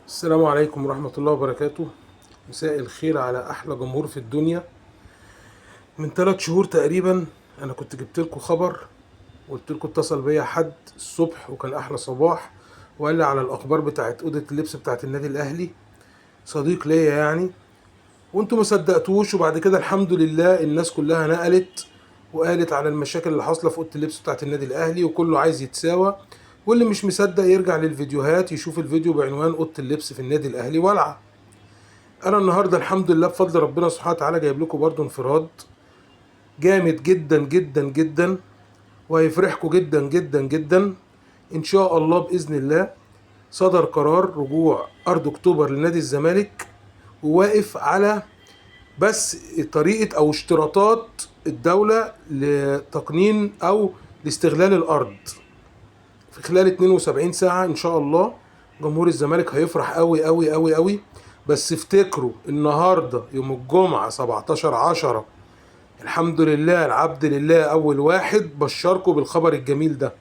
السلام عليكم ورحمة الله وبركاته. مساء الخير على أحلى جمهور في الدنيا. من 3 شهور تقريبا أنا كنت جبت لكم خبر وقلت لكم اتصل بيا حد الصبح وكان أحلى صباح وقال لي على الأخبار بتاعت أوضة اللبس بتاعت النادي الأهلي، صديق ليا يعني، وانتم ما صدقتوش. وبعد كده الحمد لله الناس كلها نقلت وقالت على المشاكل اللي حاصله في اوضة اللبس بتاعت النادي الاهلي، وكله عايز يتساوى، واللي مش مصدق يرجع للفيديوهات يشوف الفيديو بعنوان اوضة اللبس في النادي الاهلي ولعه. انا النهارده الحمد لله بفضل ربنا سبحانه وتعالى جايب لكم برضو انفراد جامد جدا جدا جدا، وهيفرحكم جدا جدا جدا ان شاء الله باذن الله. صدر قرار رجوع ارض اكتوبر لنادي الزمالك، وواقف على بس طريقة أو اشتراطات الدولة لتقنين أو لاستغلال الأرض. في خلال 72 ساعة إن شاء الله جمهور الزمالك هيفرح أوي أوي أوي أوي. بس افتكروا النهاردة يوم الجمعة 17/10، الحمد لله العبد لله أول واحد بشركم بالخبر الجميل ده.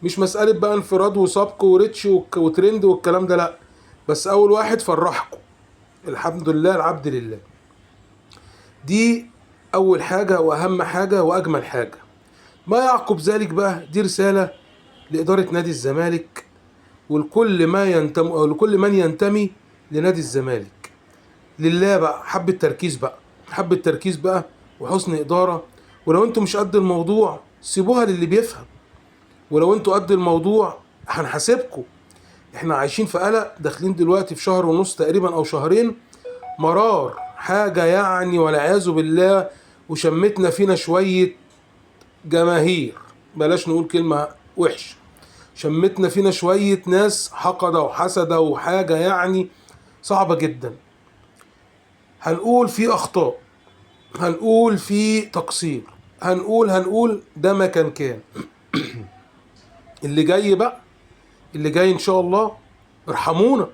مش مسألة بقى انفراد وسبق وريتش وترند والكلام ده، لأ، بس أول واحد فرحكم الحمد لله العبد لله. دي أول حاجة وأهم حاجة وأجمل حاجة. ما يعقب ذلك بقى دي رسالة لإدارة نادي الزمالك ولكل ما ينتمي أو لكل من ينتمي لنادي الزمالك. لله بقى حبة تركيز بقى، حبة تركيز بقى وحسن إدارة. ولو انتوا مش قد الموضوع سيبوها للي بيفهم، ولو انتوا قد الموضوع هنحاسبكم. احنا عايشين في قلق، داخلين دلوقتي في شهر ونص تقريبا أو شهرين مرار حاجة يعني والعياذ بالله، وشمتنا فينا شوية جماهير، بلاش نقول كلمة وحش، شمتنا فينا شوية ناس حقدة وحسدة وحاجة يعني صعبة جدا. هنقول في أخطاء، هنقول في تقصير، هنقول ده ما كان كان. اللي جاي بقى، اللي جاي إن شاء الله ارحمونا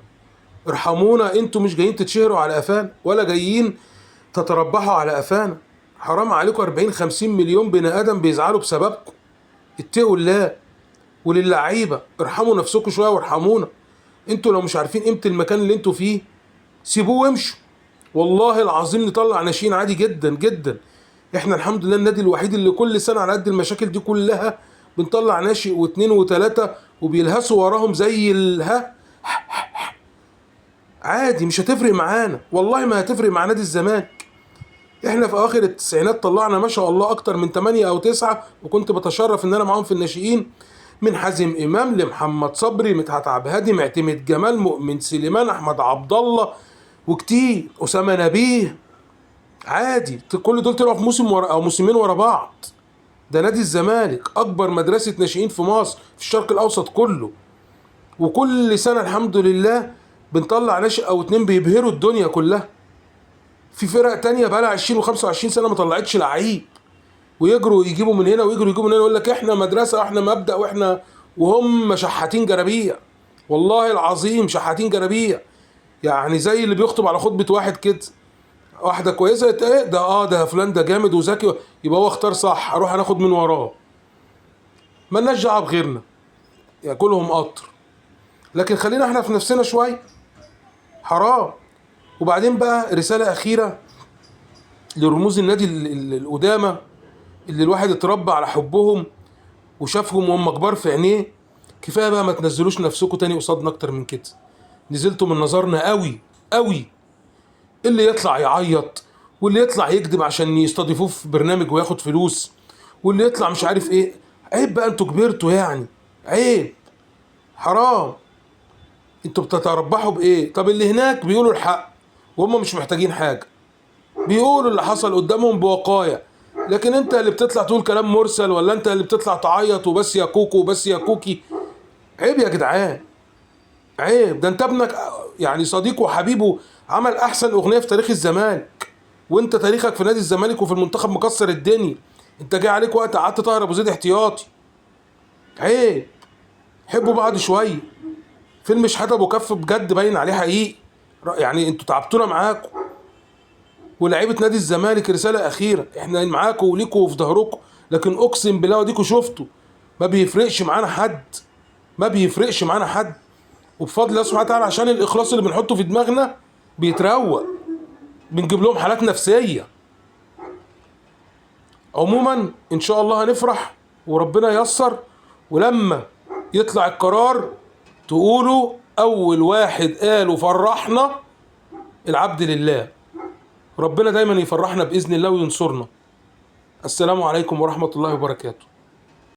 ارحمونا. انتوا مش جايين تتشهروا على قفانا ولا جايين تتربحوا على قفانا. حرام عليكم، 40-50 مليون بني ادم بيزعلوا بسببكم. اتقوا الله. وللعيبه ارحموا نفسكم شوية وارحمونا. انتوا لو مش عارفين قيمة المكان اللي انتوا فيه سيبوه وامشوا. والله العظيم نطلع ناشئين عادي جدا جدا. احنا الحمد لله النادي الوحيد اللي كل سنة على قد المشاكل دي كلها بنطلع ناشئ واثنين وثلاثة وبيلهسوا وراهم زي الها عادي. مش هتفرق معانا، والله ما هتفرق مع نادي الزمالك. احنا في اواخر التسعينات طلعنا ما شاء الله اكتر من 8 او 9، وكنت بتشرف ان انا معاهم في الناشئين، من حازم امام لمحمد صبري، مدحت عبد الهادي، معتمد جمال، مؤمن سليمان، احمد عبد الله، وكتير، اسامة نبيه. عادي كل دول طلعوا في موسم ورا او موسمين ورا بعض. ده نادي الزمالك اكبر مدرسه ناشئين في مصر، في الشرق الاوسط كله، وكل سنة الحمد لله بنطلع ناشئ او اتنين بيبهروا الدنيا كلها. في فرق تانية بقى لها 20 و25 سنة ما طلعتش لعيب، ويجروا يجيبوا من هنا ويجروا يجيبوا من هنا، يقول لك احنا مدرسة واحنا مبدأ واحنا، وهم شحاتين جرابيع. والله العظيم شحاتين جرابيع، يعني زي اللي بيخطب على خطبة واحد كده، واحدة كويسة ايه ده، ده فلان ده جامد وذكي، يبقى هو اختار صح، اروح انا اخد من وراه. مالناش دعوة بغيرنا، ياكلهم قطر، لكن خلينا احنا في نفسنا شوية، حرام. وبعدين بقى رسالة أخيرة لرموز النادي القدامى اللي الواحد اتربى على حبهم وشافهم وهم كبار في عينيه. كفاية بقى، ما تنزلوش نفسكم تاني قصادنا أكتر من كده. نزلتوا من نظرنا قوي قوي. اللي يطلع يعيط، واللي يطلع يكذب عشان يستضيفوه في برنامج وياخد فلوس، واللي يطلع مش عارف ايه. عيب بقى، انتوا كبرتوا يعني، عيب، حرام. انتوا بتتربحوا بايه؟ طب اللي هناك بيقولوا الحق وهم مش محتاجين حاجة، بيقولوا اللي حصل قدامهم بوقايه. لكن انت اللي بتطلع تقول كلام مرسل، ولا انت اللي بتطلع تعيط وبس يا كوكو وبس يا كوكي. عيب يا جدعان، عيب. ده انت ابنك يعني صديقه وحبيبه عمل احسن اغنية في تاريخ الزمالك، وانت تاريخك في نادي الزمالك وفي المنتخب مكسر الدنيا. انت جاي عليك وقت قعدت طاهر ابو زيد احتياطي. عيب، حبوا بعض شوية. فيلم شحاته ابو كف بجد باين عليه حقيقي، يعني انتوا تعبتونا معاكم. ولاعيبه نادي الزمالك رسالة اخيرة، احنا معاكم وليكم وفي ظهركم، لكن اقسم بالله وديكم شفتوا ما بيفرقش معانا حد، ما بيفرقش معانا حد. وبفضل الله سبحانه وتعالى عشان الاخلاص اللي بنحطه في دماغنا بيتروق، بنجيب لهم حالات نفسية. عموما ان شاء الله هنفرح وربنا ييسر، ولما يطلع القرار تقولوا اول واحد قالوا فرحنا العبد لله. ربنا دايما يفرحنا باذن الله وينصرنا. السلام عليكم ورحمة الله وبركاته.